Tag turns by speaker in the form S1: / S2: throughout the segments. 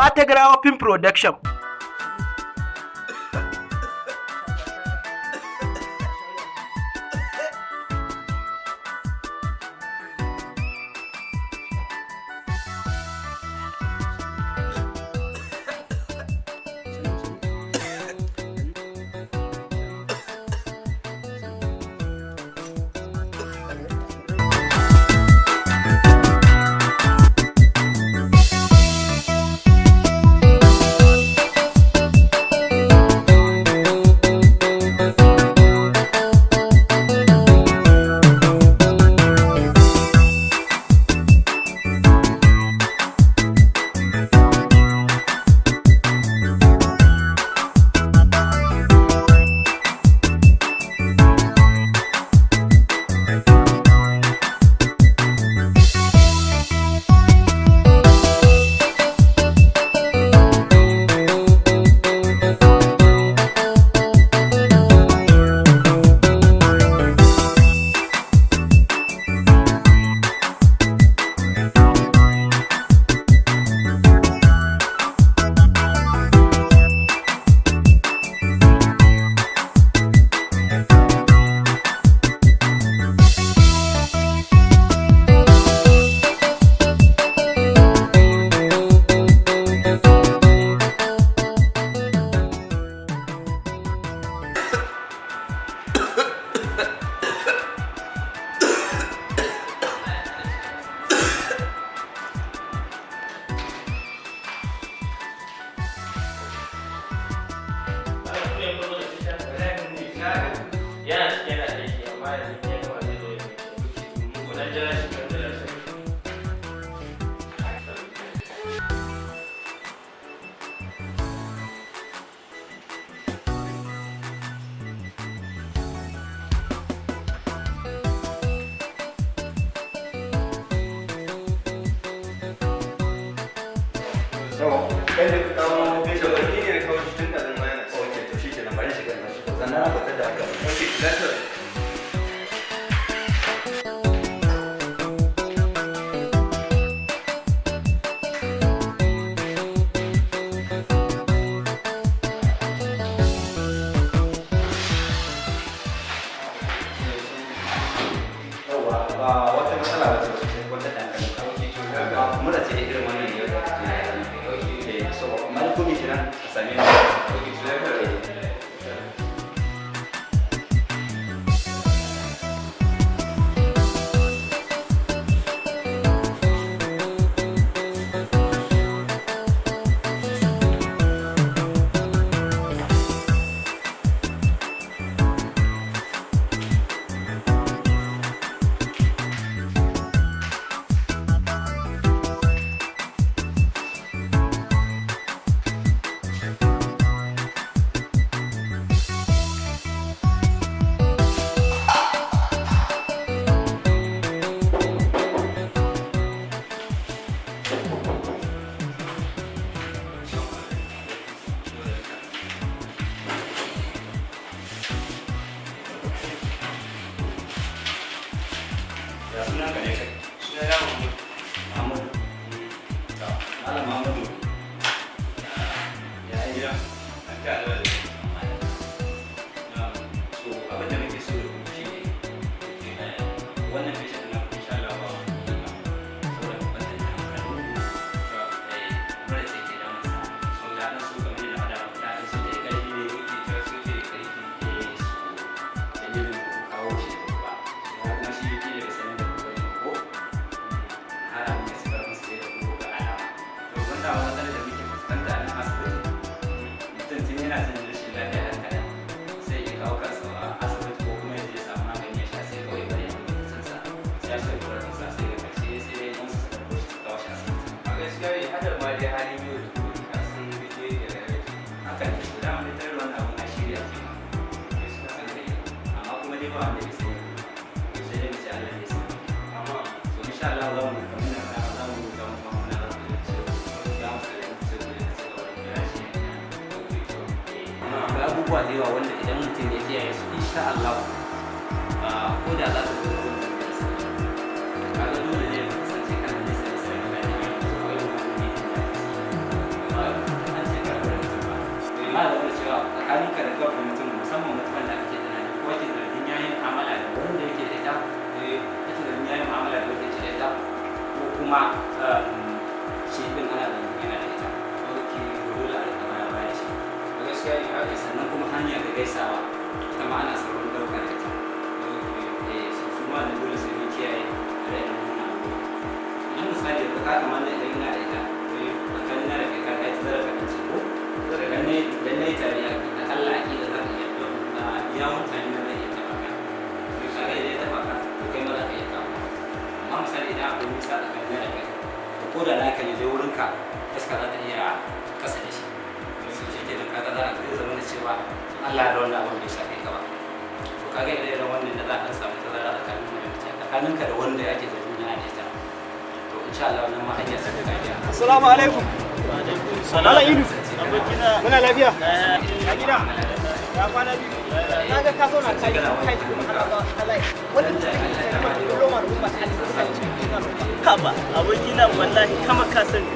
S1: Ɓatagarawa Film Production.
S2: Yana cikin yana aiki, amma yanzu ya gama zai zo ya mai. Dan jira shi, dan jira shi.
S3: Kai da ka kawo patient ɗin?
S2: Ni ne na kawo shi tun da zan ma yana ciki.
S3: Okay, to shikenan, bari shiga na shiga. Sannan na fitar da haka.
S2: Okay, lafiya.
S3: Yawwa, ba wata matsala ba ce sosai, wata ɗan kaɗan. Ba mura ce da irin wannan yau da take. Eh, so amma dai ko me kenan ka same ni.
S2: Okay, to lafiya.
S3: Ya sunan ka ne kai?
S2: Suna na Mahmud.
S3: Muhammadu. To, Malam Muhammadu. Ya yi gida?
S2: Lafiya lau da
S3: So abin da muke so da ku shi ne wannan patient na insha Allah ba saboda ku kwantar da hankalin ku. Mura ce ke damunsa. So da ɗan so kamar yadda na faɗa muku, ta ɗan so ta yi ƙarfi ne.
S2: Okay, ta so ta yi ƙarfi.
S3: So dalilin ku kawo shi da ba. Ya kuma shi yake da sanin da ku bane ko har abin ya ci ƙarfin su da ku ga alama. To wanda matsalar da muke fuskanta a nan asibiti, mutum tun yana jin rashin lafiya ɗan kaɗan sai ya kawo kansa a asibiti ko kuma ya je ya samu magani ya sha, sai kawai bari abin mutuncinsa sai ya so ya kansa, sai ga ƙarshe sai dai yan su karɓo shi su kawo shi asibiti.
S2: A gaskiya ne, hadar ma dai halin yau da gobe, ka san duk yadda rayuwa take.
S3: Haka ne, to dama dai tarin wannan abun a shirya ke ma amma kuma dai ba wanda bai sani ba, sai dai mu ce Allah ne ya sani.
S2: Amma
S3: So insha Allah za mu kamar da faɗa, za mu rubuta muku magunguna, za ku je ku siyo, za mu sallame ku sai ku je ku ci gaba da kula shi.
S2: Okay, to.
S3: Amma akwai abubuwa da yawa wanda idan mutum ya kiyaye su, insha Allah ko da za ka zo gurin da sauki. Kaga dole ne ka kasance kana nesa nesa da mutane, so akwai hukumomi da ake ciki. shi din ana da yana da ita.
S2: Okay.
S3: To dole a rika baya baya da shi.
S2: Gaskiya ne haka.
S3: Sannan kuma hanya da gaisawa ita ma ana saurin ɗauka da ita.
S2: Okay.
S3: Eh, su ma da dole sai mun kiyaye ire-iren wannan abubuwa. Idan misali yanzu ka kamar da idan ina da ita, tsakanina da kai ka kai tazarar kaɗan ce ko? Idan na yi tari da Allah aƙila za ka iya ɗauka ya mutane na zai iya taɓa ka. To kaga idan ya taɓa ka, to kai ma za ka iya kamuwa. Amma misali idan akwai nisa tsakanina da kai, to ko da naka ya je wurinka, iska za ta iya ƙasa da shi. So shi kenan kaga za a zai zama da cewa Allah ya da wannan abin bai shafe ka ba. To kaga idan wannan da za a samu tazara tsakanin mu da mace, tsakaninka da wanda ake zargin yana da ita. To insha Allah wannan ma hanya ce ta kariya.
S1: Assalamu alaikum. Malam Idu.
S2: Abokina.
S1: Muna lafiya? Ya gida? Ya kwana biyu? Na ga ka zauna kai kai kuma kana ba halai. Wannan cikin da ta loma al'umma ta mutane cikin al'umma.
S4: Haba abokina, wallahi kama ka sani,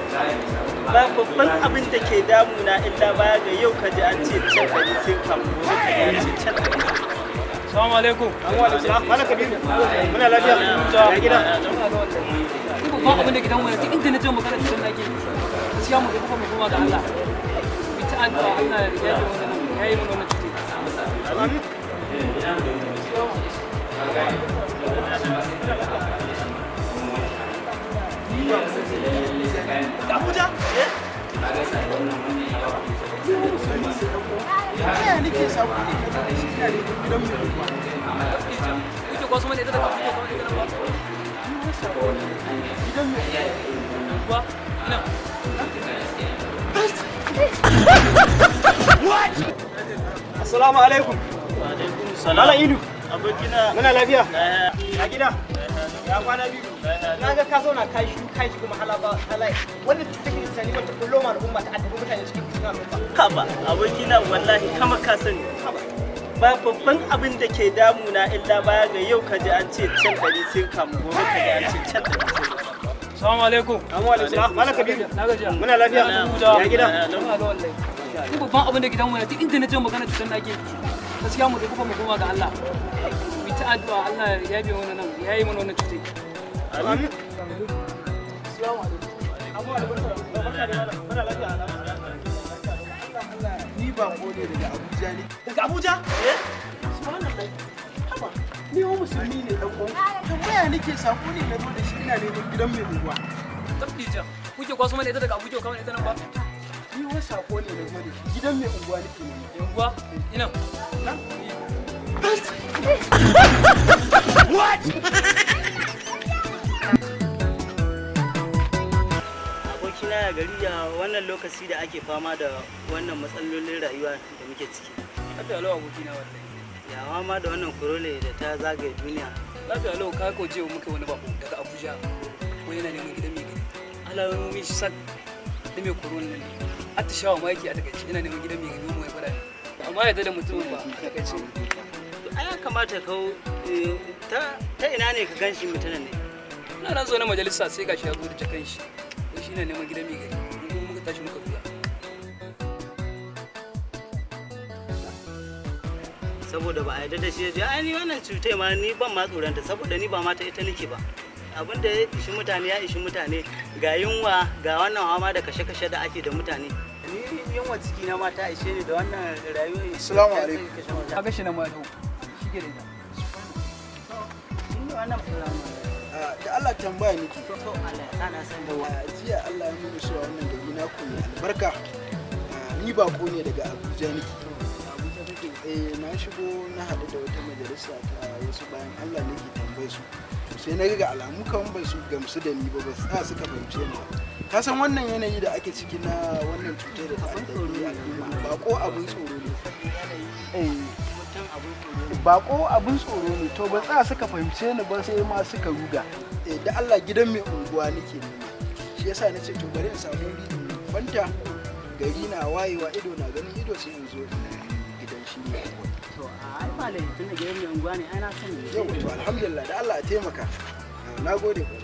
S4: ba babban abin da ke damuna illa baya ga yau ka ji an ce can ɗari sun kamu, gobe ka ji an ce can ɗari sun kamu.
S2: Assalamu alaikum.
S1: Malam Kabiru. Muna lafiya? Ya gida?
S5: Ni babban abin da gidan wani duk inda na je magana cikin nake gaskiya mu kuma mu koma ga Allah, mu ta addu'a Allah ya yi mana nan ya yi mana wannan cutar.
S1: Amin.
S4: Abuja?
S1: Yaya nake samu ne ka tafi shi ina neman gidan mai unguwa.
S5: Kuke kwaso mana ita daga Abuja kuma ita nan ba.
S1: Gidan mai
S5: Unguwa ina.
S1: Assalamu alaikum. Malam Idu.
S4: Abokina.
S1: Muna lafiya? Ya gida? Ya kwana biyu? Na ga ka zauna kai shiru kai kuma hala ba halai. Wannan cikin da ta ta loma al'umma ta addabi mutane cikin al'umma.
S4: Haba abokina, wallahi kama ka sani, ba babban abin da ke damuna illa baya ga yau ka ji an ce can ɗari sun kamu, gobe ka ji an ce can ɗari sun kamu.
S5: Assalamu alaikum.
S1: Assalamu alaikum. Malam Kabiru.
S5: Na gajiya.
S1: Muna lafiya? Ya gida?
S5: Muna da wallahi. Ni babban abin da gidan wani duk inda na je magana cikin nake gaskiya mu kuma mu koma ga Allah, mu ta addu'a Allah ya yi mana nan ya yi mana wannan cutar.
S1: Amin. Assalamu alaikum. Barka da malam. Muna lafiya.
S6: Ni ba ne daga Abuja ne.
S1: Daga Abuja?
S4: Eh?
S6: Subhanallah. Haba, ni wa musulmi ne dan uwan. Tambaya nake, sako ne na zo da shi, ina neman gidan mai unguwa.
S5: Tabbija kuke kwaso mana ita daga Abuja kuma ita nan ba.
S6: Ni wa sako ne na zo da shi, gidan mai unguwa nake nema.
S5: Unguwa ina.
S6: Nan?
S4: Abokina, ya gari, ya wannan lokaci da ake fama da wannan matsalolin rayuwa da muke ciki?
S5: Lafiya lau abokina wallahi.
S4: Ya ma da wannan kurole da ta zagaye duniya?
S5: Lafiya lau. Ka ko je muka wani bako daga Abuja wani yana neman gidan mai gari. Alamomin shi sak da mai korona nan ne. Atishawa ma yake a takaice, yana neman gidan mai gari mu ya fara ne. Amma yadda da mutumin ba a takaice.
S4: To ai ya kamata ka ta ina ne ka ganshi mutumin ne?
S5: Ina nan zaune majalisa sai gashi ya zo da jakan shi. Wai shi na neman gidan mai gari. Mu kuma muka tashi muka buga.
S4: Saboda ba a yarda da shi ya ai ni wannan cutai ma ni ban ma tsoronta, saboda ni ba ma ta ita nake ba. Abin da ya ishi mutane ya ishi mutane, ga yunwa, ga wannan hama da kashe-kashe da ake da mutane. Ni yunwa ciki na ma ta ishe ni da wannan rayuwar.
S6: Assalamu alaikum.
S5: Ka ga shi nan ma ya taho. Shi ke da ita.
S4: Ni wannan
S6: Ah, da Allah tambaya nake.
S4: To Allah ya sa na san da wa.
S6: Ah, jiya Allah ya mun iso a wannan gari naku mai albarka. Ah, ni bako ne daga Abuja nake.
S4: Abuja kake?
S6: Eh, na shigo na haɗu da wata majalisa ta wasu bayan Allah nake tambaye su. To sai na ga alamu kaman ba su gamsu da ni ba, ba su tsaya suka fahimce ni ba. Ka san wannan yanayi da ake ciki na wannan cutar da ta addabi al'umma, bako abin tsoro ne. Eh,
S4: Mutum abin tsoro ne.
S6: Bako abin tsoro ne, to ba tsaya suka fahimce ni ba sai ma suka ruga. Eh, da Allah gidan mai unguwa nake nema, shi yasa nace to bari in samu wuri in kwanta, gari na wayewa ido na ganin ido sai in zo in gidan shi mai unguwa.
S4: To ai ba laifi, tun da gidan mai unguwa ne ai na sani.
S6: Yau to alhamdulillah, da Allah a taimaka. Na gode kwarai.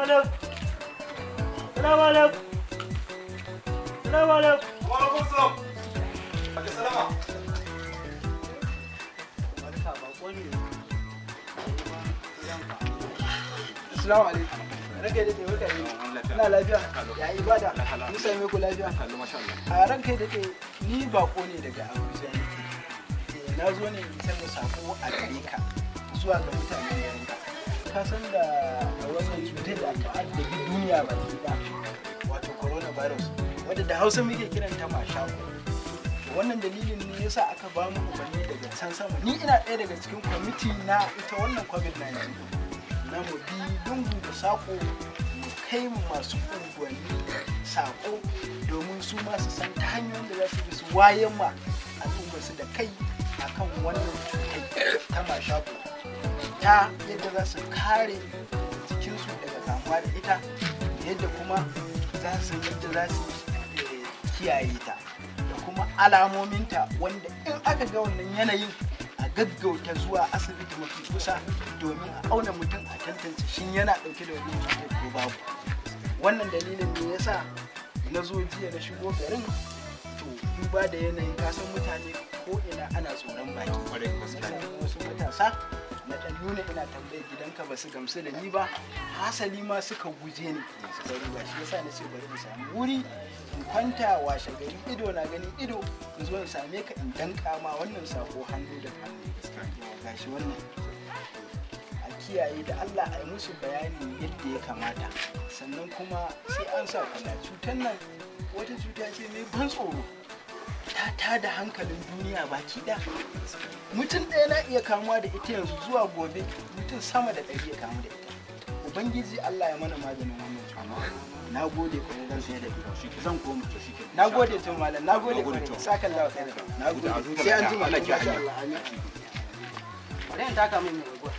S4: Alaikum. Salamu alaikum. Salamu alaikum.
S7: Wa alaikum salam. Ake salama.
S4: Barka, bako ne.
S6: Assalamu alaikum. Ranka daɗe, barka ne. Ina lafiya. Ya ibada. Mun same ku lafiya. A ranka daɗe, ni bako ne daga Abuja nake. Na zo ne in isar da sako a gare ka zuwa ga mutanen garin ka. Ka san da wannan cutar da ta addabi duniya baki ɗaya, wato coronavirus, wadda da Hausa muke kiranta mashako. To, wannan dalilin ne yasa aka ba mu umarni daga can sama. Ni ina ɗaya daga cikin kwamiti na ita wannan COVID-19 na mu bi lungu da sako mu kai mu masu unguwanni sako domin su ma su san ta hanyoyin da za su bi su wayan ma al'ummar su da kai akan wannan cutar ta mashako, ta yadda za su kare jikinsu daga kamuwa da ita, yadda kuma za su san yadda za su kiyaye ta da kuma alamominta, wanda in aka ga wannan yanayin a gaggauta zuwa asibiti mafi kusa domin a auna mutum a tantance shin yana dauke da wannan cutar ko babu. Wannan dalilin ne yasa na zo jiya na shigo garin. To, duba da yanayin kasan mutane ko ina ana tsoron baki, na samu wasu matasa na dan nuna ina tambayar gidanka, ba su gamsu da ni ba, hasali ma suka guje ni suka ruga. Shi yasa na ce bari in samu wuri in kwanta, washe gari ido na ganin ido in zo in same ka in danka ma wannan sako hannu da hannu. Gashi wannan, a kiyaye da Allah, a yi musu bayani yadda ya kamata. Sannan kuma sai an sa kula. Cutar nan wata cuta ce mai ban tsoro, ta tada hankalin duniya baki ɗaya. Mutum ɗaya na iya kamuwa da ita yanzu, zuwa gobe mutum sama da 100 ya kamu da ita. Ubangiji Allah ya mana maganin wannan cuta. Na gode kwarai, zan sai da zan koma. Na gode to malam, na gode kwarai, sakan lawa kai. Na gode, sai an jima.
S3: Allah ya
S6: Allah, amin.
S4: Bari in taka min mai unguwa.